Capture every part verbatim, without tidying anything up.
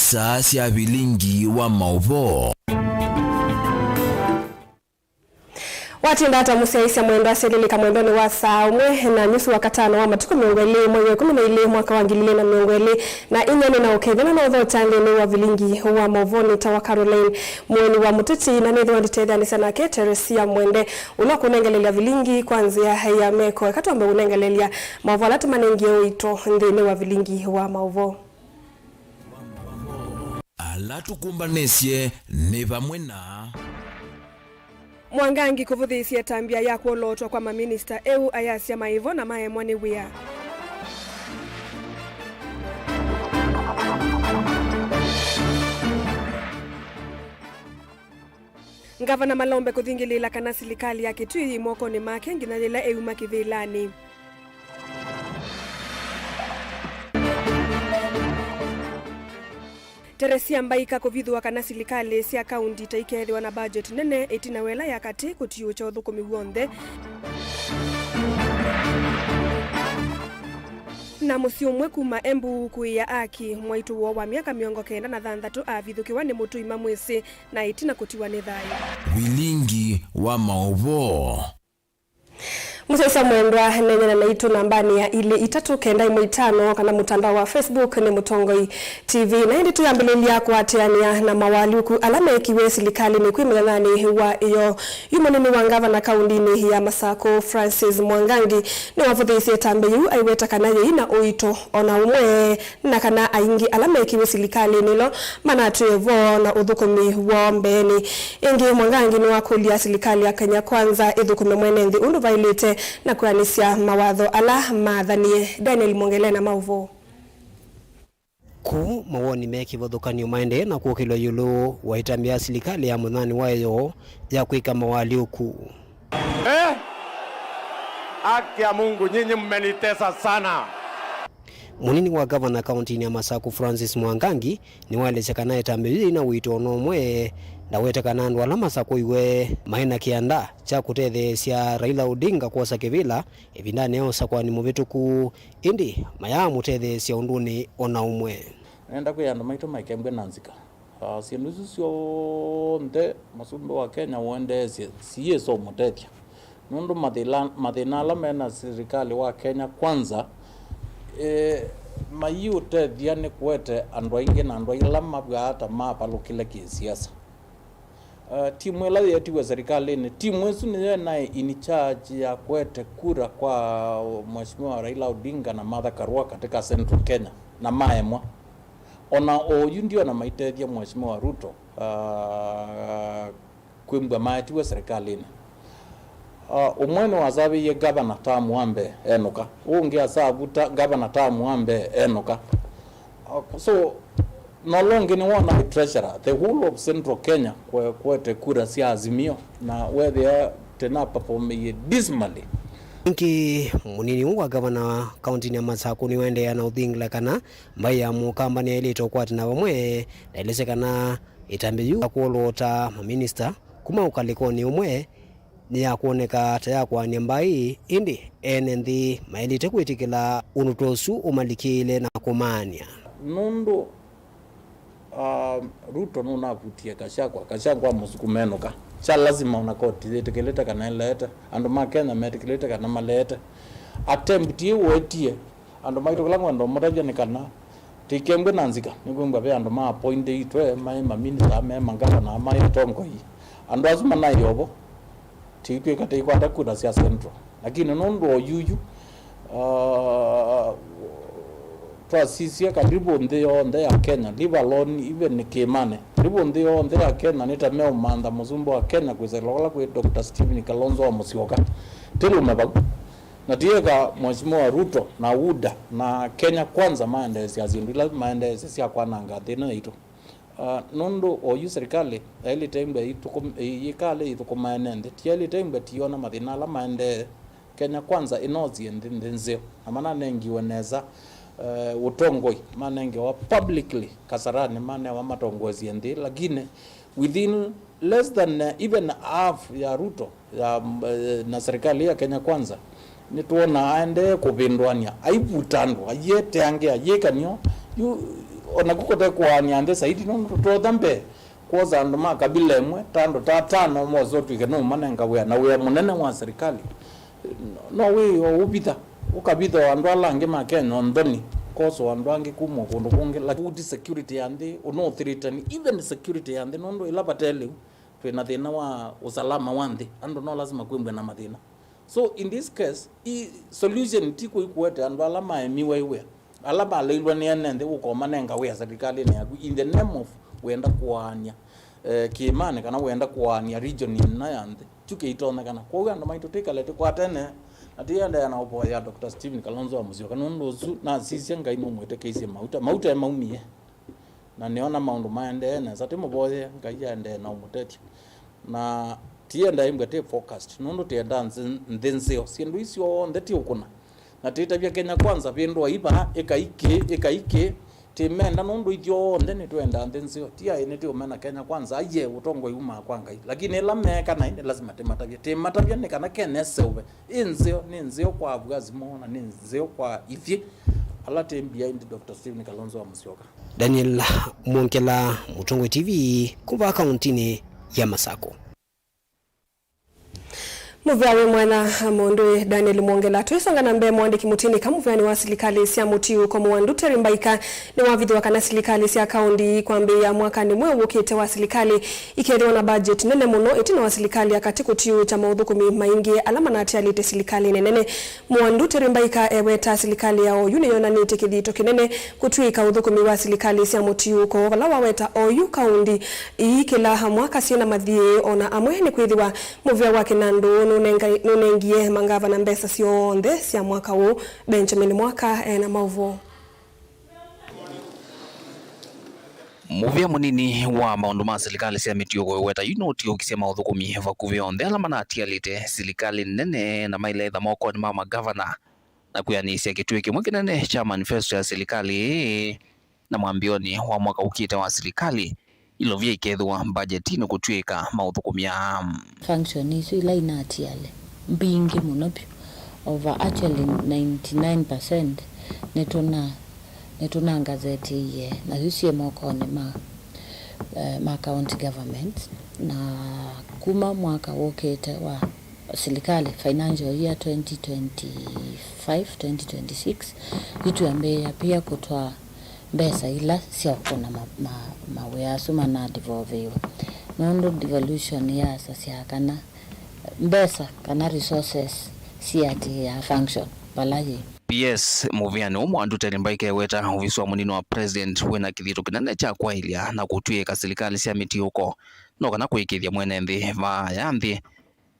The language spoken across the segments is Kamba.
Saa sya vilingi wa maũvoo. Watinda ata mũsyaĩĩsya mwendwa asyalĩlĩka mwendonĩ wa saa ũmwe na nyusu wa katano wa matukũ mĩongo ĩlĩ, mwei wa ĩkũmi na ilĩ, mwaka wa ngili ilĩ na mĩongo ĩlĩ na inya? Nĩ na ũkethya na nothokya nthĩnĩ wa vilingi wa maũvoo. Nĩtawa Caroline Mũeni wa Mũteti, na nĩthĩwa nditetheanĩsya nake Teresia Mwende, ũla ũkũnengelelya vilingi kwa nzĩa ya meko. Eka twambe ũnengelelya maũvoo ala tũmanengie ũito nthĩnĩ wa vilingi wa maũvoo. Ala tũkũmbanĩsye nĩ vamwe na. Mwangangi kũvũthĩĩsya ĩtambya ya kwolootwa kwa maminista eũ ayasya maĩ vo na maemwa nĩ wĩa. Ngavana Malombe kũthingĩlĩĩla kana silikalĩ ya Kitui yĩ mokonĩ make nginya yĩla euma kĩvĩlanĩ. Teresia Mbaika kũvithũa kana silikalĩ sya kaunti ta ikeethĩwa na budget nene ĩtina wa ĩla ya katĩ kũtiũkya ũthũkũmi w'onthe. Na mũsyĩ ũmwe kuma Embu kũĩa aki, mwaitũ woo wa myaka mĩongo kenda na thanthatũ avithũkĩwa nĩ mũtũi mamwĩsĩ na ĩtina kũtiwa nĩ thayũ. Vilingi wa maũvoo. Mũsyaĩĩsya mwendwa, nenyana naitũ nambanĩ ya ilĩ itatũ kenda ĩmwe itano kana mũtandao wa Facebook nĩ Mũtongoi T V. Na ĩndĩ tũyambĩlĩlya kũatĩanĩa na mawalyũku ala meekiwe silikalĩnĩ kwĩ mũthenyanĩ wa ĩyoo yu, mũnini wa ngavana kaundinĩ ya Masakũ, Francis Mwangangi, nĩwavũthĩĩsye ĩtambya yĩu aiweta kana yĩi na ũito o na ũmwe, na kana aingĩ ala mekiwe silikalĩnĩ ĩla manatwĩe vo na ũthũkũmi woo mbeenĩ. Ĩngĩ, Mwangangi nĩwakũlya silikalĩ ya Kenya Kwanza ĩthũkũme mwene nthĩ ũndũ vaĩlĩte na kwĩanĩsya mawatho ala maathanie. Daniel Mwongele na maũvoo. Kũu mawoni me kĩvathũkany'o maendee na kũkĩlw'a ĩũlũ wa ĩtambya ya silikalĩ ya mũthenyanĩ wa ĩyoo ya kwĩka mawalyũku. Eh? Haki ya Mungu, nyinyi mmenitesa sana. Mũnini wa ngavana kauntinĩ ya Masakũ, Francis Mwangangi, nĩwaelesya kana ĩtambya yĩu yĩna ũito o na ũmwe. Ndawete kana andũ ala masakũiwe maĩ na kĩanda kya kũtetheesya Raila Odinga kwosa kĩvĩla ĩvindanĩ ya ũsakũani mũvĩtũku, ĩndĩ mayaamũtetheesya ũndũnĩ o na ũmwe. Nenda kwĩa andũ maitũ maikembwe na nzika. Ah, syĩndũ isu syonthe mũsumbĩ wa Kenya ũendeesye siyĩsa ũmũtethya, nũndũ mathĩla-, mathĩna ala me na silikalĩ wa Kenya Kwanza, eh, maiũtethya nĩ kũete andũ aingĩ na andũ ala mavw'aa ta mapalũkile kĩsiasa. Ah, timu ĩla yĩetiwe serikalĩnĩ, timu ĩsu nĩyo ĩnaĩ in charge ya kũete kura kwa Mheshimiwa Raila Odinga na Martha Karua katika Central Kenya, na maemwa. O na oyu ndiona maitethya Mheshimiwa Ruto, ah, kwĩmbwa maetiwe serikalĩnĩ. Ah, ũmwe nĩwasavĩie gavana term wa mbee enũka, ũngĩ asavu ta gavana term wa mbee enũka. Ah, so, na ũla ũngĩ nĩwona treasurer, the whole of Central Kenya kwe-, kwete kura sya Azimio, na wethĩa tena performĩie dismally. Ningĩ, mũnini ũũ wa gavana kauntinĩ ya Masakũ nĩwaendeea na ũthingĩla kana mbaĩ ya Mũkamba nĩyaĩlĩte ũkwatana vamwe, na elesya kana ĩtambya yĩu ya kwoloota maminista kuma ũkalĩkonĩ ũmwe nĩyakwoneka ta ya kũaany'a mbaĩ, ĩndĩ ene nthĩ maĩlĩte kwĩtĩkĩla ũndũ ta ũsu ũmalikĩĩle na kũmaany'a. Nũndũ, ah, Ruto nũnavutie Gachagua, Gachagua mũsukumenũka. Kya lasima ona koti yĩtĩkĩlĩte kana ĩleete, andũ ma Kenya metĩkĩlĩte kana maleete. Attempt ĩĩ wetie, andũ maitũ kĩla ngwenda ũmũtavya nĩ kana tĩikembwe na nzika, nĩkwĩmbwa ve andũ ma appointĩtwe, maĩ maminista, me mangavana, maĩ atongoi. Andũ asu manaĩ ovo, tĩitw'ĩka tĩikwata kura sya Central. Lakini nũndũ o yuyu, ah, twasisya karibu nthĩ yonthe ya Kenya, leave alone even kĩĩmanĩ, karibu nthĩ yonthe ya Kenya nĩ ta meũmantha mũsumbĩ wa Kenya kwĩsĩla vala kwĩ Doctor Stephen Kalonzo wa Musyoka. Tĩlũme vau. Na tieka Mheshimiwa Ruto na UDA na Kenya Kwanza maendeesya syĩndũ ila maendeesya sya kwananga nthĩ ĩno yaitũ. Ah, nũndũ oyu serikali yaĩlĩte ĩmbwe ĩithũkũm-, ĩ-, yĩkale ĩithũkũma ene nthĩ. Tiyaĩlĩte ĩmbwe tiona mathĩna ala maendee. Kenya Kwanza ĩnosie nthĩ, nthĩ nzeo. Na mananengiwe nesa, eh, ũtongoi, manengewa publicly Kasarani, manewa matongoesye nthĩ, lakini within less than, eh, even half ya Ruto ya, eh, na serikali ya Kenya Kwanza, nĩtwonaa aendee kũvĩndũania, aivuta andũ, aiyeteangĩa, ayĩkany'o. Yu, O naku kũte kũaany'a nthĩ saidi, nũndũ tũtonya mbee kwosa andũ ma kabila ĩmwe, ta andũ ta atano mose ũtw'ĩke nũũmanenga wĩa, na wĩa mũnene wa serikali no wĩ o ũvitha, ũkavitha o andũ ala angĩ ma Kenya o nthoni, kosa o andũ angĩ kuma o kũndũ kũngĩ, lakini food security ya nthĩ, no threaten even security ya nthĩ, nũndũ ĩla vate lĩu, twĩ na thĩna wa usalama wa nthĩ, andũ no lasima kwĩmbwe na mathĩna. So in this case, i solution ti kũi kũete andũ ala maemiwe wĩa, ala maleilwe nĩ ene nthĩ ũkomanenga wĩa serikalinĩ yaku in the name of wenda kũaany'a, eh, kĩĩmanĩ kana wenda kũaany'a region ĩna ya nthĩ. Kyu kĩitonyekana. Kwoou andũ maitũ twĩkale tũkwatene, na tiendee na ũvoya Doctor Stephen Kalonzo wa Musyoka, nũndũ ũsu nasisya Ngai nũmwĩtĩkĩisye mauta. Mauta emaumie. Na nĩona maũndũ maendee nesa, tĩmũvoye Ngai aendee na ũmũtethya. Na tienda imbwe tĩ focused, nũndũ tienda nthĩ, nthĩ nzeo. Syĩndũ isu onthe ti ũkũna. Na tĩtavya Kenya Kwanza vĩndũa iva, ĩkaikĩ, ĩkaikĩ. Tĩmenda nũndũ ithyonthe nĩtwenda nthĩ nzeo. Ti aĩ nĩtĩũmena Kenya Kwanza, aiye ũtongoi umaa kwa Ngai. Lakini ĩla meeka naĩ, nĩ lasima tĩmatavye. Tĩmatavya nĩ kana Kenya ĩseũve. Ĩ nzeo, nĩ nzeo kwa avuasi moo, na nĩ nzeo kwa ithyĩ ala twĩ behind Doctor Stephen Kalonzo wa Musyoka. Daniel Mwongela, Mũtongoi T V, kuma kauntinĩ ya Masako. Mũvea wĩ mwanya, mũndũ wĩ Daniel Mwongela. Twĩsonga na mbee, mũandĩki mũtĩnĩka mũveanĩ wa silikalĩ sya mũtiũko Mwandu Terry Mbaika nĩwavithũa kana silikalĩ sya kaunti kwambĩĩa mwakanĩ mweũ wũkĩte wa silikalĩ ikethĩwa na budget nene mũno ĩtina wa silikalĩ ya katĩ kũtiũĩkya maũthũkũmi maingĩ ala manatialĩte silikalĩnĩ nene. Mwandu Terry Mbaika eweta silikalĩ ya oyu nĩyonanĩtye kĩthito kĩnene kũtw'ĩĩka ũthũkũmi wa silikalĩ sya mũtiũko, vala waweta oyu kaunti ii kĩla mwaka syĩna mathiĩ, o na amwe nĩkwĩthĩwa mũvea wa kĩnandũ nũnenga-, nũnengie mangavana mbesa syonthe sya mwaka ũũ. Benjamin Mwaka ena maũvoo. Mũvea mũnini wa maũndũ ma silikalĩ sya mĩtiũko ĩweta yu nũtiũkisye maũthũkũmi vakuvĩ onthe ala manatialĩte silikalĩ nene na mailetha mokonĩ ma magavana, na kwĩanĩsya kĩtuĩ kĩmwe kĩnene kya manifesto ya silikalĩ ĩĩ na mwambĩonĩ wa mwaka ũkĩte wa silikalĩ. Ilovia ikethĩwa mbajetinĩ kũtw'ĩĩka maũthũkũmi aa. Function isu ila inatiale mbingĩ mũno vyũ, over actually ninety-nine percent nĩtũna, nĩtũnangazetĩie, na yu syĩ mokonĩ ma, eh, ma county government, na kuma mwaka wũkĩte wa silikalĩ, financial year twenty twenty-five, twenty twenty-six, yu twĩambĩĩa pia kũtwaa mbesa ila sya ũkũna ma, ma, mawĩa asu manadivoviwe, nũndũ devolution yaasasya kana mbesa kana resources siatĩĩaa function vala yĩ. P S mũvĩanĩ ũũ Mwandu Terry Mbaika eweta ovisi wa mũnini wa president wĩna kĩthito kĩnene kya kwaĩlya na kũtw'ĩĩka silikalĩ sya mĩtiũko, no kana kũĩkĩĩthya mwene nthĩ vaa ya nthĩ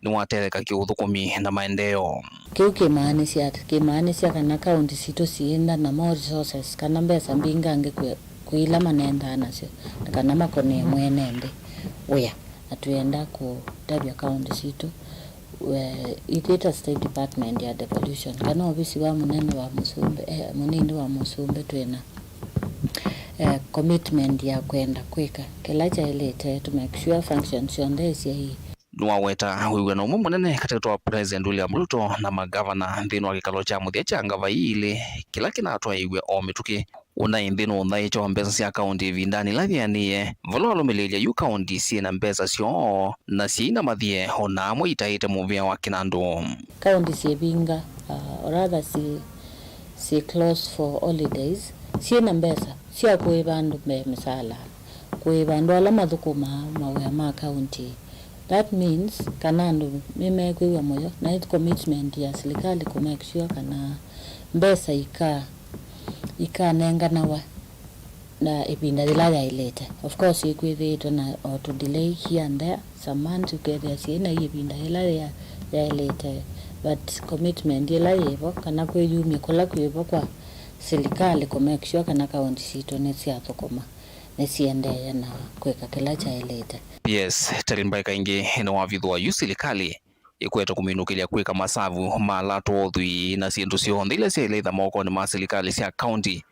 nĩwatetheka kĩũthũkũmi na maendeeo. Kĩu kĩmaanisya ata? Kĩmaanisya kana kaunti sitũ siĩnda na more resources kana mbesa mbingangĩ kwĩ, kwĩ ila manendaa nasyo, na kana makonee mwene nthĩ wĩa. Na twĩenda kũtavya kaunti sitũ, we, ithyĩ ta State Department ya Devolution, kana ovisi wa mũnene wa mũsumbĩ, eh, mũnini wa mũsumbĩ, twĩna, eh, commitment ya kwenda kwĩka kĩla kyaĩlĩte to make sure functions syonthe syaĩ. Nĩwaweta wĩw'ano ũmwe mũnene katĩ wa President William Ruto na magavana nthĩnĩ wa kĩkalo kya mũthya kya ngavana ii ilĩ, kĩla kĩnatwaĩiw'e o mĩtũkĩ. Ũnaĩ nthĩnĩ ũthaĩkya wa mbesa sya kaunti ĩvindanĩ ĩla yĩanĩe, vala walũmĩlĩĩlya yu kaunti syĩ na mbesa syoo na syĩina mathie, o na amwe itaĩte mũvĩa wa kĩnandũ. Kaunti syĩvinga, uh, or rather syĩ, syĩ close for holidays, syĩ na mbesa sya kũĩva andũ mbee mĩsaala, kũĩva andũ ala mathũkũmaa mawĩa ma kaunti. That means kana andũ nĩmekwĩw'a mũyo, na it's commitment ya silikalĩ kũ make sure kana mbesa ika, ikanenganawa na ĩvinda yĩla yaĩlĩte. Of course, ĩkwĩthĩĩtwe na o tũ delay here and there, some months ũkethĩa syĩna ĩvinda yĩla ya-, yaĩlĩte, but commitment ĩla yĩvo kana kwĩyumya kũla kwĩvo kwa silikalĩ kũ make sure kana kaunti sitũ nĩsyathũkũma, nĩsiendee na kwĩka kĩla kyaĩlĩte. P S Terry Mbaika ĩngĩ nĩwavithũa yu silikalĩ ĩkwete kũminũkĩlya kwĩka masavu ma lato ũthwii na syĩndũ syonthe ila syaĩlĩte mokonĩ ma silikalĩ sya kaunti,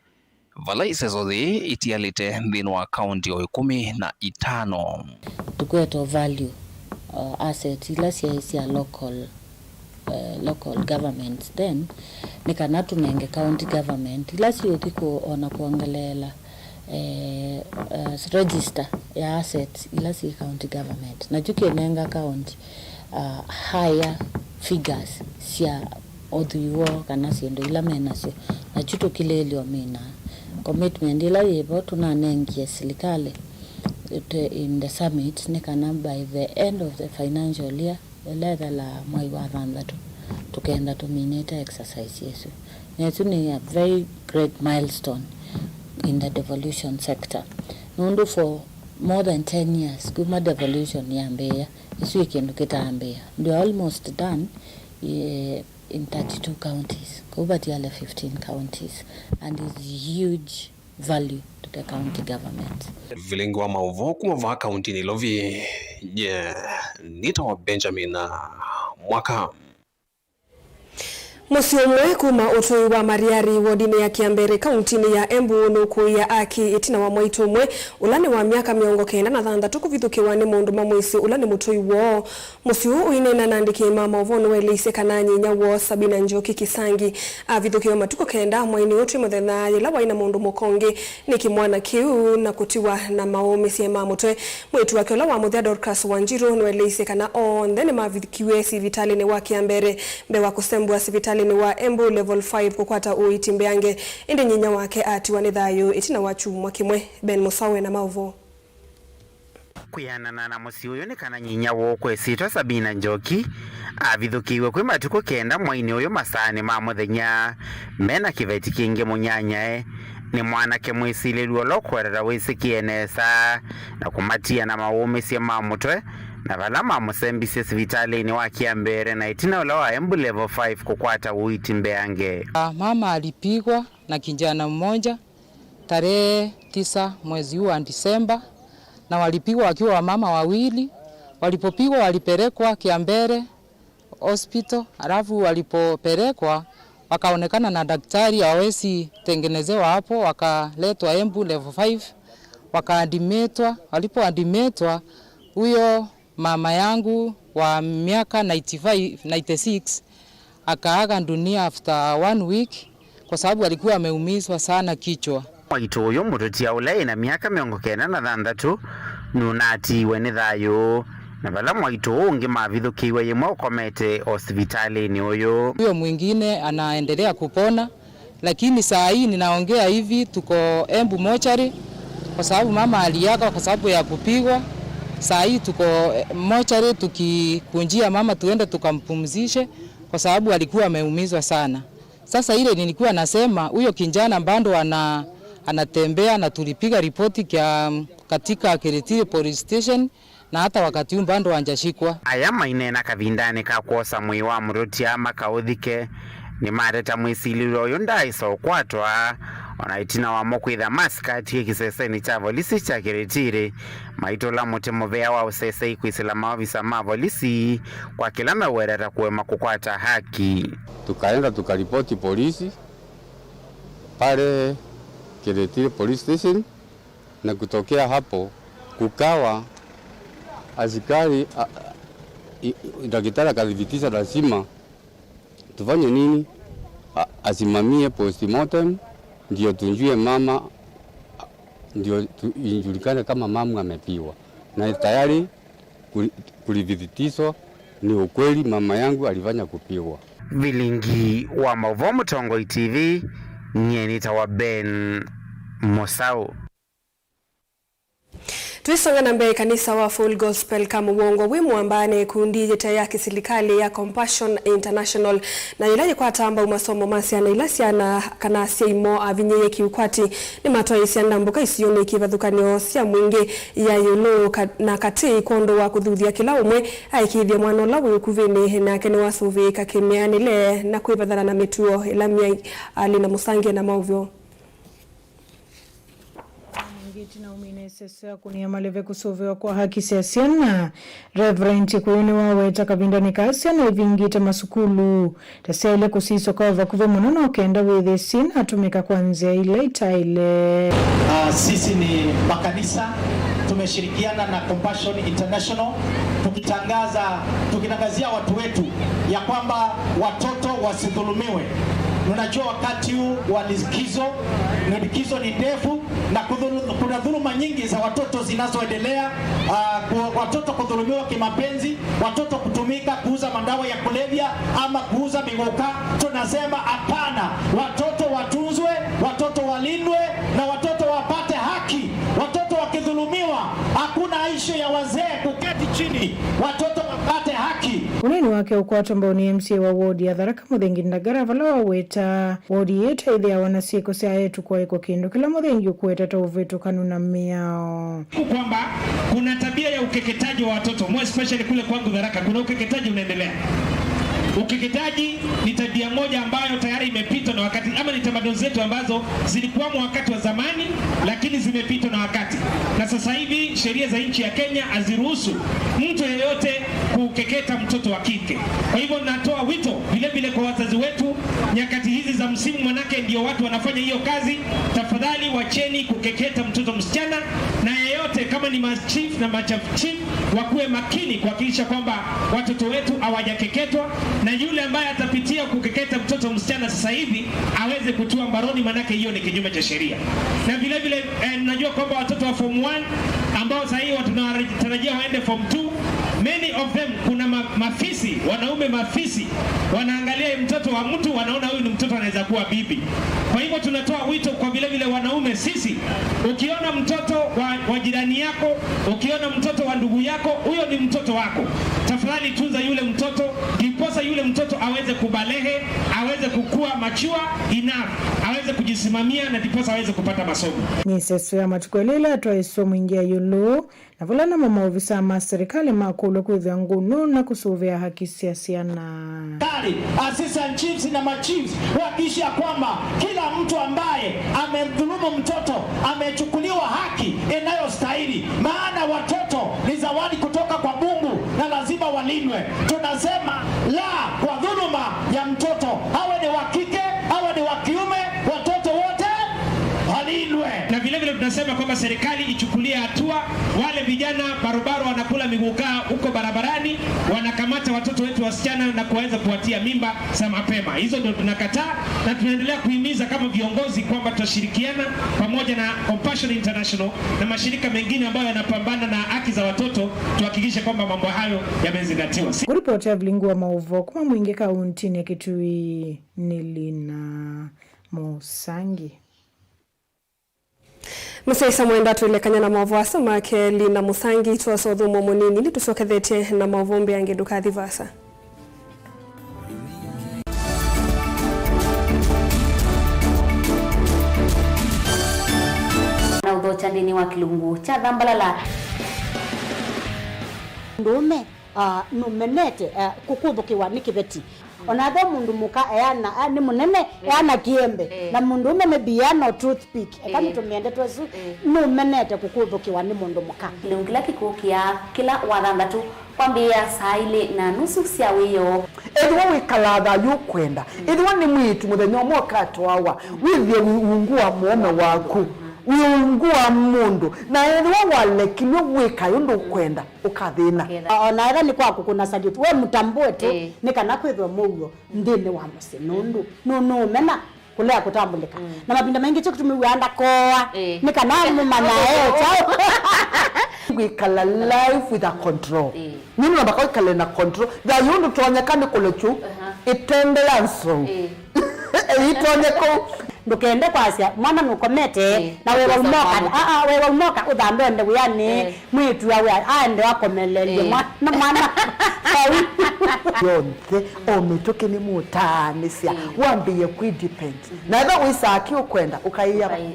vala iseso yĩĩ itialĩte nthĩnĩ wa kaunti o ĩkũmi na itano. Tũkwete value, uh, assets ila syaĩ sya local, uh, local governments then, nĩ kana tũnenge county government ila siũthi kũ-, ona kwongeleela, eh, eh, register ya assets ila syĩ county government, nakyo kĩnenga county, ah, higher figures sya ũthwii woo kana syĩndũ ila me nasyo, nakyo tũkilĩĩlye ũmina. Commitment ĩla yĩvo tũnanengie silikalĩ, eh, in the summit nĩ kana by the end of the financial year, ĩla ĩthelaa mwai wa thanthatũ, tũkenda tũminĩte exercise ĩsu. Na ĩsu nĩ a very great milestone in the devolution sector, nũndũ for more than ten years kuma devolution yambĩĩa, ĩsu ĩ kĩndũ kĩtaambĩĩa. Ndio almost done, eh, in thirty-two counties. Kũu vatiale fifteen counties, and is huge value to the county government. Vilingi wa maũvoo kuma vaa kaunti Nairobi, nye nĩtawa Benjamin Mwaka. Mũsyĩ ũmwe kuma ũtũi wa Mariari wodinĩ ya Kiambere kauntinĩ ya Embu nũkũĩa aki ĩtina wa mwaitũ ũmwe ũla nĩ wa myaka mĩongo kenda na thanthatũ kũvithũkĩwa nĩ mũndũ mamwĩsĩ ũla nĩ mũtũi woo. Mũsyĩ ũũ ũineena na andĩki ma maũvoo nĩwaeleisye kana nyinya woo Sabina Njoki Kisangi avithũkĩwe matukũ kenda mwainĩ ũũ twĩ mũthenya yĩla waĩ na mũndũ mũka ũngĩ nĩ kĩmwana kĩu na kũtiwa na maũmĩsye ma mũtwe. Mwĩĩtu wake ũla wa mũthya Dorcas Wanjiru nĩwaeleisye kana onthe nĩmavikiwe sivitalĩnĩ wa Kiambere mbee wa kũsembwa sivitalĩnĩ wa Embu Level five kũkwata ũiiti mbeange, ĩndĩ nyinya wake atiwa nĩ thayũ ĩtina wa kyumwa kĩmwe. Ben Mũsawe na maũvoo. Kwĩanana na mũsyĩ ũyũ nĩ kana nyinya woo ũkwesĩtwa Sabina Njoki avithũkĩiwe kwĩ matukũ kenda mwainĩ ũyũ masaanĩ ma mũthenya, mena kĩveti kĩngĩ mũnyanyae. Nĩ mwanake mwĩsilĩlu ũla ũkũetata wĩsĩkĩe nesa na kũmatia na maũmĩsye ma mũtwe, na vala mamũsembisye sivitalĩnĩ wa Kiambere na ĩtina ũla wa Embu Level five kũkwata ũiiti mbeange. Ah, mama alipigwa na kijana mmoja tarehe tisa mwezi huu wa Disemba, na walipigwa wakiwa wamama wawili. Walipopigwa walipelekwa Kiambere Hospital, alafu walipopelekwa wakaonekana na daktari hawawezi tengenezewa hapo, wakaletwa Embu Level five, wakaadimitwa. Walipoadimitwa, huyo mama yangu wa miaka ninety-five, ninety-six akaaga dunia after one week kwa sababu alikuwa ameumizwa sana kichwa. Mwaitũ ũyũ mũtũtia ũla ĩna myaka mĩongo kenda na thanthatũ nũnatiiwe nĩ thayũ, na vala mwaitũ ũũ ũngĩ mavithũkĩiwe yĩmwe ũkomete o sivitalĩnĩ ũyũ. Huyo mwingine anaendelea kupona. Lakini saa hii ninaongea hivi, tuko Embu mochari kwa sababu mama aliaga kwa sababu ya kupigwa. Saa hii tuko, eh, mochari tukikunjia mama tuende tukampumzishe kwa sababu alikuwa ameumizwa sana. Sasa ile nilikuwa nasema, huyo kijana bado ana-, anatembea na tulipiga ripoti kia-, katika Kiritiri Police Station. Na hata wakati huu bado hajashikwa. Aya maineena kavindanĩ ka kwosa mwĩĩ wa mũtũtia makaũthike, nĩmateta mwĩsilĩlwa ũyũ ndaaĩsa ũkwatwa, ona ĩtina wamo kwĩtha masikatie kĩsesenĩ kya volisi kya Kĩrĩtirĩ, maitũla mũtĩ mũvea wa ũsesei kwĩsĩla maovisa ma volisi kwa kĩla mewetata kũema kũkwata haki. Tukaenda tukaripoti polisi pale Kĩrĩtirĩ Police Station. Na kutokea hapo kukawa askari, a, i, daktari akathibitisha lazima tufanye nini? A, asimamie postmortem ndio tujue mama, a, ndio tu, ijulikane kama mama amepigwa. Na tayari kuli-, kulithibitishwa ni ukweli mama yangu alifanya kupigwa. Vilingi wa maũvoo Mũtongoi T V, nyie nĩtawa Ben Mũsaũ. Twĩsonga na mbee, ĩkanisa wa Full Gospel ka mũwongo wĩ Mũamba na ĩkundi yĩte ya kĩsilikalĩ ya Compassion International, na yĩla yĩkwata mbau masomo ma syana ila syana kana asyai moo avinyĩĩe kĩũkwati, nĩmatwaĩĩsya ndambũka isionĩ kĩvathũkany'o sya mwingĩ ya ĩũlũ ka-, na katĩ kwondũ wa kũthuthya kĩla ũmwe aĩkĩĩthye mwana ũla wĩ ũkuvĩnĩ nake nĩwasũvĩĩka kĩmĩanĩle na kwĩvathana na mĩtuo ĩla myai. Ali na Mũsangie na maũvoo. Ningĩ ĩtina ũmina ĩseso ya kũnĩa maleve kũsũvĩwa kwa haki sya syana, Reverend Kĩkũyũ nĩwaweta kavindanĩ kaa syana ivingĩte masukulu ta syaĩle kũsisya kwa vakuvĩ mũno no kenda wĩthĩe syĩnatũmĩka kwa nzĩa ila itaĩle. Ah, sisi ni makanisa, tumeshirikiana na Compassion International, tukitangaza, tukitangazia watu wetu ya kwamba watoto wasidhulumiwe. Tunajua wakati huu wa likizo, likizo ni ndefu na kudhulu-, kuna dhuluma nyingi za watoto zinazoendelea, ah, ku-, watoto kudhulumiwa kimapenzi, watoto kutumika kuuza madawa ya kulevya ama kuuza miguka. Tunasema hapana, watoto watunzwe, watoto walindwe na watoto wapate haki. Watoto wakidhulumiwa, hakuna issue ya wazee kuketi chini, watoto wapate haki. Ũneeni wake ũkwatwa mbau nĩ M C A wa ward ya Tharaka Mũthengi Ndagara, vala waweta ward ĩĩ ta ĩthĩawa na syĩko sya eĩtu kũaĩkwa kĩndũ kĩla Mũthengi ũkũweta ta ũvĩtũkanu na mĩao. Kwamba kuna tabia ya ukeketaji wa watoto, more especially kule kwangu Tharaka, kuna ukeketaji unaendelea. Ukeketaji ni tabia moja ambayo tayari imepitwa na wakati, ama ni tamaduni zetu ambazo zilikuwamo wakati wa zamani, lakini zimepitwa na wakati. Na sasa hivi sheria za nchi ya Kenya haziruhusu mtu yeyote kukeketa mtoto wa kike. Kwa hivyo natoa wito vile vile kwa wazazi wetu, nyakati hizi za msimu, manake ndio watu wanafanya hiyo kazi, tafadhali wacheni kukeketa mtoto msichana, na yeyote, kama ni machief na machief chief, wakuwe makini kuhakikisha kwamba watoto wetu hawajakeketwa, na yule ambaye atapitia kukeketa mtoto msichana sasa hivi aweze kutiwa mbaroni, manake hiyo ni kinyume cha sheria. Na vile vile, eh, najua kwamba watoto wa form one ambao sasa hivi tunatarajia waende form two, many of them, kuna ma-, mafisi, wanaume mafisi, wanaangalia mtoto wa mtu, wanaona huyu ni mtoto anaweza kuwa bibi. Kwa hivyo tunatoa wito kwa vile vile wanaume sisi, ukiona mtoto wa, wa jirani yako, ukiona mtoto wa ndugu yako, huyo ni mtoto wako. Tafadhali tunza yule mtoto, ndiposa yule mtoto aweze kubalehe, aweze kukua mature enough, aweze kujisimamia na ndiposa aweze kupata masomo. Nĩ ĩseso ya matukũ elĩ ĩla atwaĩswe mũingĩ ya ĩũlũ, na vala namo maovisaa ma serikali makũlw'a kwĩthĩa ngũnũ na kũsũvĩa haki sya syana. Serikali, assistant chiefs na machiefs wahakikisha kwamba kila mtu ambaye amemdhulumu mtoto amechukuliwa haki inayostahili, maana watoto ni zawadi kutoka kwa Mungu na lazima walindwe. Tunasema la kwa dhuluma ya mtoto, awe ni wa kike, awe ni wa kiume, watoto wote walindwe. Na vile vile tunasema kwamba serikali ichukulie hatua wale vijana barobaro wanakula migukaa huko barabarani, wanakamata watoto wetu wasichana na kuweza kuwatia mimba za mapema. Hizo ndio tunakataa, na tunaendelea kuhimiza kama viongozi kwamba tutashirikiana pamoja na Compassion International na mashirika mengine ambayo yanapambana na haki za watoto, tuhakikishe kwamba mambo hayo yamezingatiwa. Kũripoti Evelyn Ngua Maũvoo kuma Mwingi kauntinĩ ya Kitui, nĩ Lina Mũsangi. Mũsyaĩĩsya mwenda twĩlekany'a na maũvoo asu make Lina Mũsangi, twosa ũthũmũo mũnini, nĩtũsyokethetye na maũvoo mbee angĩ, ndũkathi vaasa. Na ũthokya nthĩnĩ wa kĩlungu kya Thambalala. Mũndũũme, ah, nũmenete, ah, kũkũthũkĩwa nĩ kĩveti. Ona ethĩwa mũndũ mũka eana, ah, nĩ mũnene, ĩĩ, eana kĩembe. Ĩĩ. Na mũndũũme maybe eana o toothpick. Eka, ĩĩ, nĩtũmĩe ndeto ĩsu. Ĩĩ. Nũmenete kũkũthũkĩwa nĩ mũndũ mũka. Kĩlungu kĩla kĩkũkĩa kĩla Wathanthatũ kwambĩĩa saa ilĩ na nusu sya wĩoo. Ethĩwa wĩkalaa thayũ ũkwenda, ĩthĩwa nĩ mwĩĩtu mũthenya ũmwe ũkatwawa, wĩthĩe wĩ ungu wa mũũme waku, wĩ ungu wa mũndũ, na ethĩwa walekilw'e wĩkae ũndũ ũkwenda, ũkathĩna. Ũkethĩa. O-, ona ethĩwa nĩ kwa kũkũna salute, we mũtambũe tu, ĩĩ, nĩ kana kwĩthwe mũuo nthĩnĩ wa mũsyĩ, nũndũ nũ-, nũũmena kũlea kũtambũlĩka. Mm. Na mavinda maingĩ kyo kĩtumi wĩaa ndakoa, ĩĩ, nĩ kana mũmanya e kyaũ. Wĩkala life with a control. Ĩĩ. Nĩ nũndũ ndaka wĩkale na control. Thayũ ũndũ tonyeka nĩ kũlekyu, aha, ĩtende ya nsou. Ĩĩ. Ĩitonye kũu. Ndũkende kwasya mwana nũkomete, ĩĩ, na wewa ũnoka. Aa, wewa ũnoka ũthambe ende wĩanĩ. Ĩĩ. Mwĩĩtu awe aende akomelelye, ĩĩ, mwana, mwana. Yonthe, o mĩtũkĩ nĩ mũtaanĩsya, ĩĩ, wambĩĩe kwĩ depend. Mhm. Na ethĩwa wĩsaa kĩ ũkwenda, ũkaĩa. Ũkaĩ-, ĩĩ,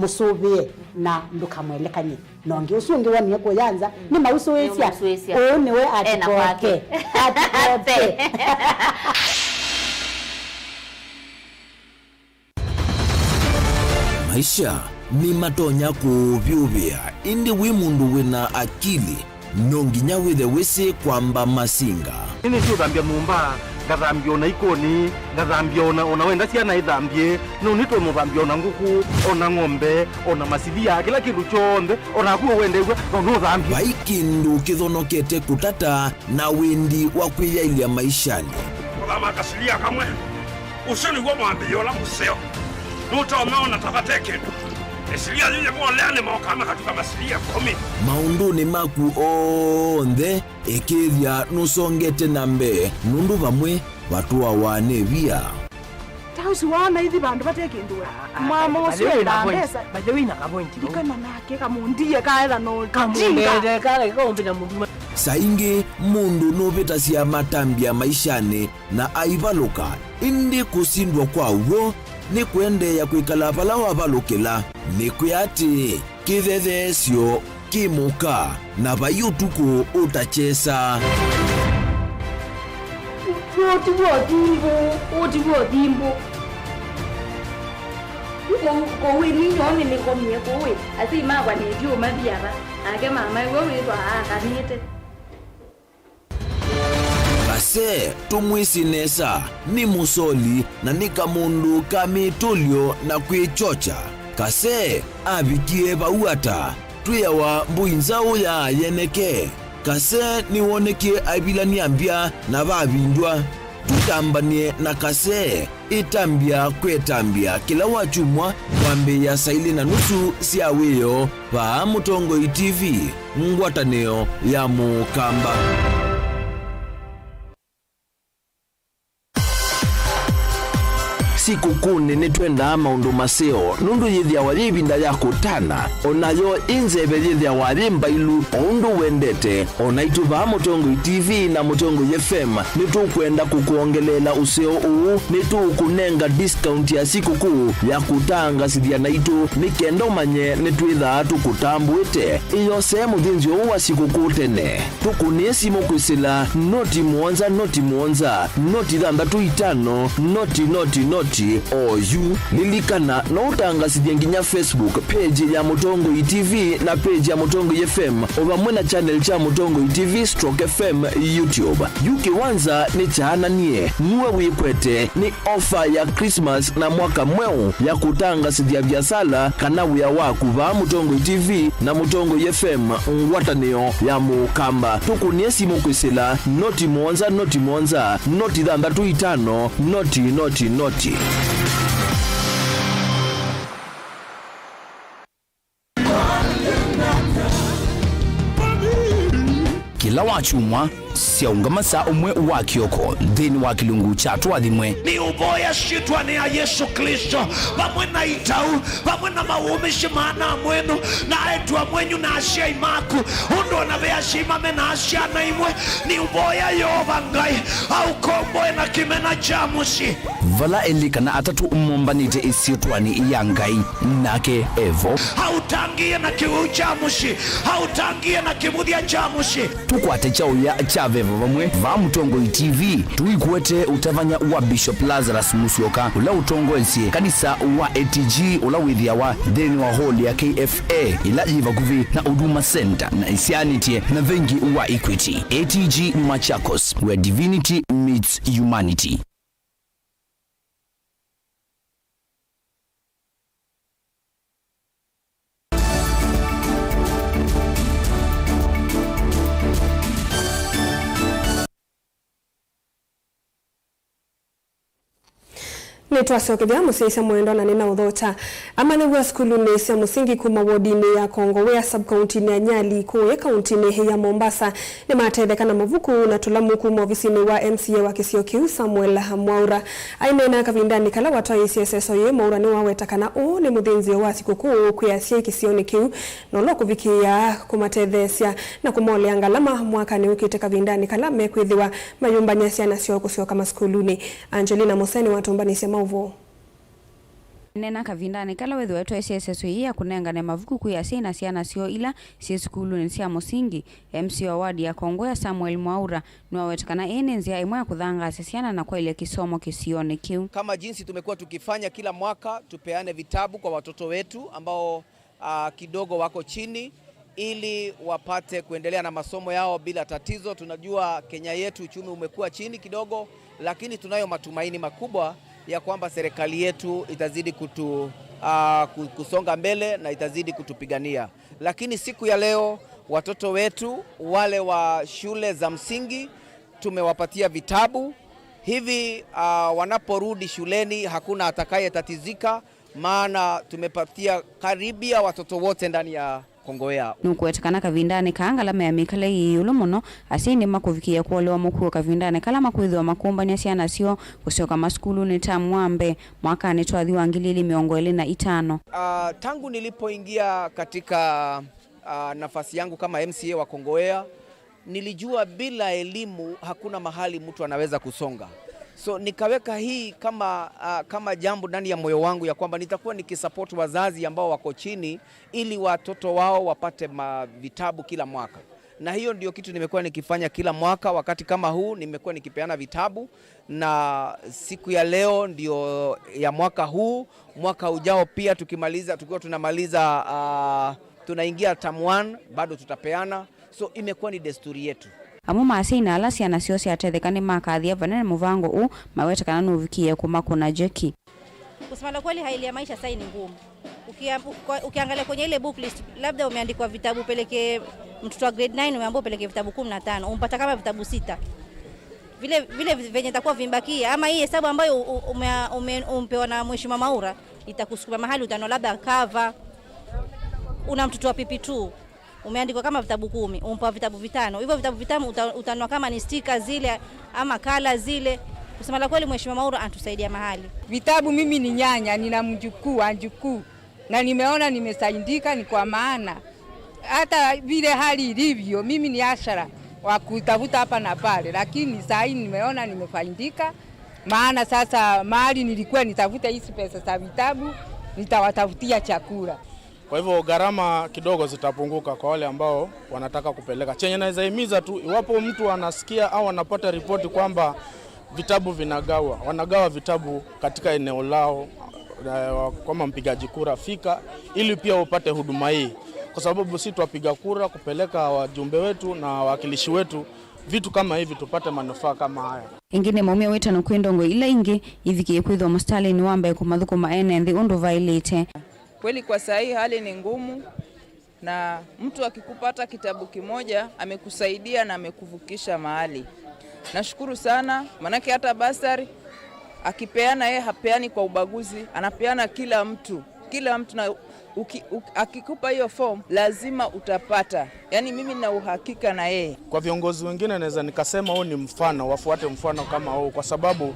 mũsũvĩe na ndũkamwelekany'e na ũngĩ. Ũsu ũngĩ wonie kũya nza, mm, nĩ mausũĩsya. Nĩ mausũĩsya. Ũũ nĩwe ena atikoke. Kwake. Atikoke. Maisha nĩmatonya kũũvyũvĩa, ĩndĩ wĩ mũndũ wĩ na akili, no nginya wĩthe wĩsĩ kwamba masinga. Nĩnĩsĩ ũthambya nyũmba, ngathambya o na ikoni, ngathambya o na, o na wenda syana ithambye, no nĩtwe mũthambya o na ngũkũ, o na ng'ombe, o na masivia, kĩla kĩndũ kyonthe, o naku ũwendeew'a, no nũthambye. Vai kĩndũ kĩthonokete kũtata na wendi wa kwĩyaĩlya maishanĩ. Kũthama kasilia kamwe. Ũsu nĩw'o mwambĩĩo ũla mũseo. Nũtonya ona ta vate kĩndũ. Ĩsilia yĩyĩ moleanĩ mokaa makatuka masilia ĩkũmi. Maũndũnĩ maku onthe, ĩkĩĩthya nũsongete na mbee, nũndũ vamwe vatũawa nĩ via. Ta ũsu waona ithi vandũ vate kĩndũ we. Ah, ah, mwamo by the ũsu way, wĩna ĩla point. Mbesa. By the way, na ka point, no? Ikana nake kamũndie kaetha no. Kamũndie, jinga. Kale, kaũmbe na mũndũ. Saa ingĩ mũndũ nũvĩtasya matambya maishanĩ na aivalũka, ĩndĩ kũsindwa kwa w'o nĩ kũendeea kwĩkala vala wavalũkĩla. Nĩkwĩa atĩĩ, kĩthetheesyo kĩ mũka, na vai ũtukũ ũtakyesa. Ũũ ti w'o thimbũ, ũũ ti w'o thimbũ. Kũu, kũu ĩ ninyoo nĩnĩkomie kũu ĩ, asyai makwa nĩndiũmathi ava, nake mama ĩw'o wĩthwa aakanĩte. Kase, tũmwĩsĩ nesa, nĩ mũsoli na nĩ kamũndũ ka mĩtũlyo na kwĩkyokya. Kase avikie vau ata? Twĩawa mbũi nzaũ ya yeneke. Kase nĩwonekie aivilany'a mbya na vavindwa. Tũtambany'e na Kase. Ĩtambya kwĩ ĩtambya kĩla wakyumwa kwambĩĩa saa ilĩ na nusu sya wĩoo vaa Mũtongoi T V, ngwatanĩo ya Mũkamba. Sikũkũnĩ nĩtwendaa maũndũ maseo, nũndũ yĩthĩawa yĩ ĩvinda ya kũtana, o nayo ĩ nzeve yĩthĩawa yĩ mbailu, o ũndũ wendete. O naitũ vaa Mũtongoi T V na Mũtongoi F M nĩtũkwenda kũkwongeleela ũseo ũũ. Nĩtũũkũnenga discount ya sikũkũ ya kũtangasĩthya naitũ, nĩ kenda ũmanye nĩtwĩthaa tũkũtambũĩte. Ĩyosee mũthĩnzĩo ũũ wa sikũkũ tene. Tũkũnĩe simũ kwĩsĩla noti mũonza noti mũonza noti thanthatũ itano noti noti noti oyu. Lilikana, no ũtangasĩthye nginya Facebook page ya Mũtongoi T V na page ya Mũtongoi F M, o vamwe na channel kya Mũtongoi T V stroke F M YouTube. Yu kĩwanza nĩ kyaananie, nue wĩkwete nĩ ofa ya Christmas na mwaka mweũ ya kũtangasĩthya viasala kana wĩa waku vaa Mũtongoi T V na Mũtongoi F M, ngwatanĩo ya Mũkamba. Tũkũnĩe simũ kwĩsĩla noti mũonza noti mũonza noti thanthatũ itano noti noti noti. Kĩla wakyumwa, syaũngama saa ũmwe wa kĩoko nthĩnĩ wa kĩlungu kya Tũathimwe. Nĩũvoya syĩtwanĩ ya Yesũ Klĩsto, vamwe na itau, vamwe na mawũmĩsyo maana mwenyu, na aĩtu amwenyu na asyai maku, ũndũ o na ve asyai mame na syana imwe, nĩũvoya Yeova Ngai aũkomboe na kĩmena kya mũsyĩ. Vala elĩ kana atatũ mombanĩte ĩsyĩtwanĩ ya Ngai, nake evo. Aũtangĩĩe na kĩwĩu kya mũsyĩ, aũtangĩĩe na kĩvũthya kya mũsyĩ. Tũkwate kyaũya kya veva vamwe vaa Mũtongoi T V. Tũikwete ũtavany'a wa Bishop Lazarus Musyoka, ũla ũtongoesye kanisa wa A T G, ũla wĩthĩawa nthĩnĩ wa hall ya K F A, ĩla yĩ vakuvĩ na Huduma Center na ĩsyaanĩtye na vengi wa Equity. A T G Machakos, where divinity meets humanity. Nĩtwasyokethya mũsyaĩĩsya mwendwa na nĩnaũthokya. Amanyĩw'a sukulunĩ sya mũsingi kuma wodinĩ ya Kongowea sub-kauntinĩ ya Nyali kũũya kauntinĩ ya Mombasa nĩmatetheka na mavuku na tũlamu kuma ovisinĩ wa M C A wa kĩsio kĩu, Samuel Mwaura. Aineena kavindanĩ kala watwaĩĩsye ĩseso yĩĩ, Mwaura nĩwaweta kana ũũ nĩ mũthĩnzĩo wa sikũkũ kwĩ asyai kĩsionĩ kĩu, na ũla ũkũvikĩĩa kũmatetheesya na kũmolea ngalama mwakanĩ ũkĩte kavindanĩ kala mekwĩthĩwa mayũmbany'a syana syoo kũsyoka masukulunĩ. Angelina Mũseni watũmbanĩsye maũvoo. Neena kavindanĩ kala wĩthĩwa ĩtwaĩsye ĩseso yĩĩ ya kũnengane mavuku kwĩ asyai na syana syoo ila syĩ sukulunĩ sya mũsingi, M C A wa ward ya Kongowea Samuel Mwaura nĩwaweta kana ĩĩ nĩ nzĩa ĩmwe ya kũthangaasya syana na kwaĩlya kĩsomo kĩsionĩ kĩu. Kama jinsi tumekuwa tukifanya kila mwaka, tupeane vitabu kwa watoto wetu ambao ah, kidogo wako chini ili wapate kuendelea na masomo yao bila tatizo. Tunajua Kenya yetu uchumi umekuwa chini kidogo, lakini tunayo matumaini makubwa ya kwamba serikali yetu itazidi kutu, ah, ku-, kusonga mbele na itazidi kutupigania. Lakini siku ya leo, watoto wetu wale wa shule za msingi tumewapatia vitabu, Hivi, ah, wanaporudi shuleni, hakuna atakayetatizika, maana tumepatia karibia watoto wote ndani ya Kongowea. Nũkũweta kana kavindanĩ kaa ngalama ya mĩkalĩle yĩ ĩũlũ mũno, asyai nĩmakũvikĩĩa kũolewa mũkuo kavindanĩ kala makwĩthĩwa makũmbany'a syana syoo kũsyoka masukulunĩ tamu wa mbee mwakanĩ twathi wa ngili ili mĩongo ĩlĩ na itano. Ah, tangu nilipoingia katika, ah, nafasi yangu kama M C A wa Kongowea, nilijua bila elimu hakuna mahali mtu anaweza kusonga. So nikaweka hii kama, ah, kama jambo ndani ya moyo wangu ya kwamba nitakuwa nikisupport wazazi ambao wako chini ili watoto wao wapate ma-, vitabu kila mwaka. Na hiyo ndio kitu nimekuwa nikifanya kila mwaka, wakati kama huu nimekuwa nikipeana vitabu, na siku ya leo ndio ya mwaka huu. Mwaka ujao pia tukimaliza, tukiwa tunamaliza, ah, tunaingia term one, bado tutapeana. So, imekuwa ni desturi yetu. Amwe ma asyai na ala syana syoo syatetheka nĩmakathie vanene mũvango ũũ, maweta kana nũvikĩĩe kũmakũna jeki. Kusema la kweli, hali ya maisha sasa ni ngumu. Ukia-, uko-, ukiangalia kwenye ile book list, labda umeandikwa vitabu peleke mtoto wa grade nine, umeambiwa upeleke vitabu kumi na tano, umpata kama vitabu sita. Vile, vile venye itakuwa vimbakia, ama hii hesabu ambayo u-, u-, ume-, ume-, umpewa na Mheshimiwa Mwaura, itakusukuma mahali utanua labda cover. Una mtoto wa P P two, umeandikwa kama vitabu kumi, umpa vitabu vitano. Hivyo vitabu vitano uta-, utanua kama ni sticker zile ama kala zile. Kusema la kweli, Mheshimiwa Mwaura anatusaidia mahali. Vitabu, mimi ni nyanya, nina mjukuu wa mjukuu, na nimeona nimesaidika, ni kwa maana hata vile hali ilivyo, mimi ni ashara wa kutafuta hapa na pale, lakini saa hii nimeona nimefaidika, maana sasa mahali nilikuwa nitafute hizi pesa za vitabu, nitawatafutia chakula. Kwa hivyo gharama kidogo zitapunguka kwa wale ambao wanataka kupeleka. Chenye naweza himiza tu, iwapo mtu anasikia au anapata ripoti kwamba vitabu vinagawa, wanagawa vitabu katika eneo lao, eh, kama mpigaji kura, fika ili pia upate huduma hii, kwa sababu si twapiga kura kupeleka wajumbe wetu na wawakilishi wetu, vitu kama hivi, tupate manufaa kama haya. Ĩngĩ nĩmaumya wĩtano kwĩ ndongo ila ingĩ ivikĩe kwĩthĩwa mũsitalĩnĩ wa mbee kũmathũkũma ene nthĩ ũndũ vaĩlĩte. Kweli kwa saa hii hali ni ngumu, na mtu akikupata kitabu kimoja amekusaidia na amekuvukisha mahali. Nashukuru sana, manake hata basari akipeana, yeye hapeani kwa ubaguzi, anapeana kila mtu, kila mtu, na uki-, uki-, akikupa hiyo form lazima utapata. Yaani mimi nina uhakika na yeye. Kwa viongozi wengine naweza nikasema huu ni mfano, wafuate mfano kama huu, kwa sababu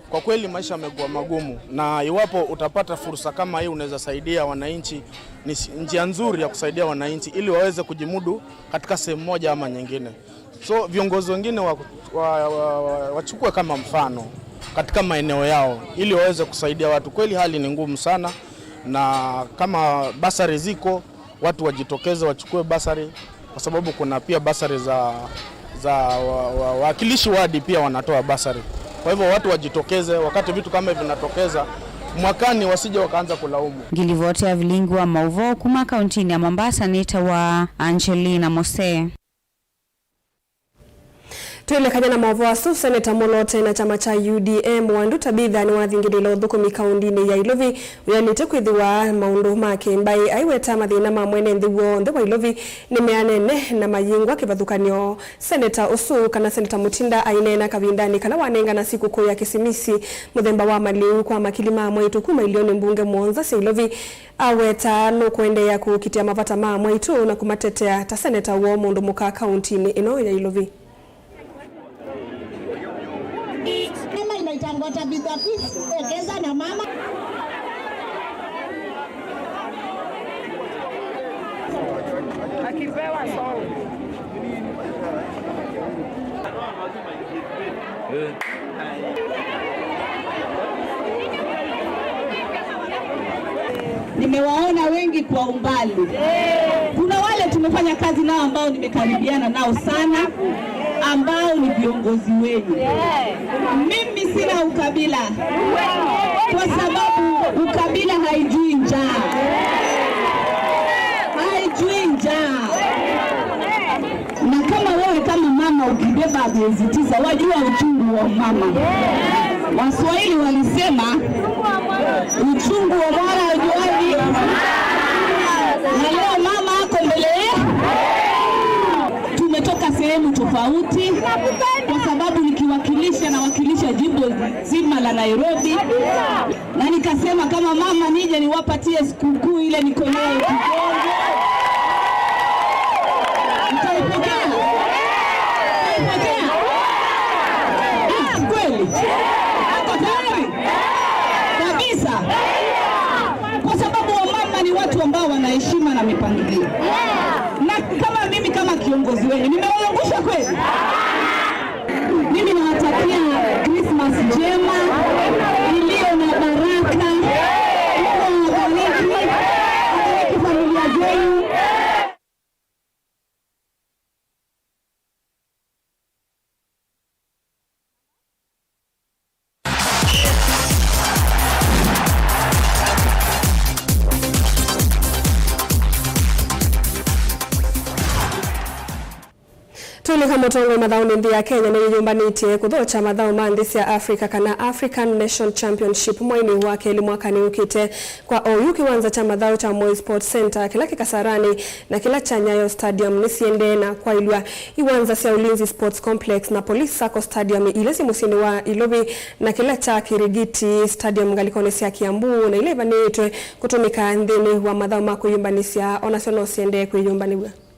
kwa kweli maisha yamekuwa magumu, na iwapo utapata fursa kama hii unaweza saidia wananchi, ni s-, njia nzuri ya kusaidia wananchi ili waweze kujimudu katika sehemu moja ama nyingine. So viongozi wengine wa, wa, wa, wa, wachukue kama mfano katika maeneo yao ili waweze kusaidia watu. Kweli hali ni ngumu sana, na kama basari ziko, watu wajitokeze wachukue basari, kwa sababu kuna pia basari za, za wa-, wa-, wawakilishi wadi pia wanatoa basari. Kwa hivyo watu wajitokeze wakati vitu kama hivi vinatokeza, mwakani wasije wakaanza kulaumu. Ngilivoti ya vilingi wa mauvoo kuma kauntinĩ ya Mombasa nĩtawa Angelina Mose. Twĩlekany'a na maũvoo asu, Seneta Molote na kyama kya U D M Wandu Tabitha nĩwathingĩlĩĩla ũthũkũmi kaũndĩnĩ ya Ilovi wĩanĩte kwĩthĩwa maũndũ ma kĩ-mbaĩ. Aiweta mathĩna ma mwene nthĩ w'onthe wa Ilovi nĩmeanene na mayĩngwa kĩvathũkany'o. Seneta ũsu, kana Seneta Mutinda, aineena kavindanĩ kala wanengana sikũkũ ya Kĩsimisi mũthemba wa malĩu kwa makili ma amwaitũ kuma ilionĩ mbunge mũonza sya Ilovi. Aweta nũkũendeea kũkitĩa mavata ma amwaitũ na kũmatetea ta seneta woo mũndũ mũka kaũntĩnĩ ĩno ya Ilovi. Mama inaitangwa Tabitha Fitz, ekeza na mama. Akipewa song. Nimewaona wengi kwa umbali. Kuna wale tumefanya kazi nao ambao nimekaribiana nao sana, ambao ni viongozi wenu. Mimi sina ukabila, kwa sababu ukabila haijui njaa. Haijui njaa. Na kama wewe kama mama ukibeba miezi tisa, wajua uchungu wa mama. Waswahili walisema, "Uchungu wa mwana ujuaji." Na leo mama ako mbele yetu. Tumetoka sehemu tofauti, kwa sababu nikiwakilisha, nawakilisha jimbo zima la Nairobi, na nikasema kama mama nije niwapatie sikukuu ile niko nayo kidogo. Mtaipokea? Mtaipokea? Ah, kweli? Ako tayari? Kabisa? Kwa sababu wamama ni watu ambao wana heshima na mipangilio. Na kama mimi, kama kiongozi wenu, nimewaangusha kweli? Mimi nawatakia Christmas njema iliyo na baraka. Mungu awabariki, abariki familia zenu. Tũilika mũtongoi mathaũnĩ, nthĩ ya Kenya nĩyĩyũmbanĩtye kũthokya mathaũ ma nthĩ sya Africa kana African Nation Championship mweinĩ wa kelĩ mwakanĩ ũkĩte. Kwa oyu, kĩwanza kya mathaũ kya Moi Sports Centre, kĩla kĩ Kasarani, na kĩla kya Nyayo Stadium nĩsiendee na kwaĩlw'a. Iwanza sya Ulinzi Sports Complex na Police Sacco Stadium ila syĩ mũsyĩnĩ wa Ilovi, na kĩla kya Kirigiti Stadium ngalĩkonĩ sya Kiambu, na ila ivanĩĩtwe kũtũmĩka nthĩnĩ wa mathaũ ma kwĩyũmbanĩsya, o nasyo no siendee kwĩyũmbanĩw'a.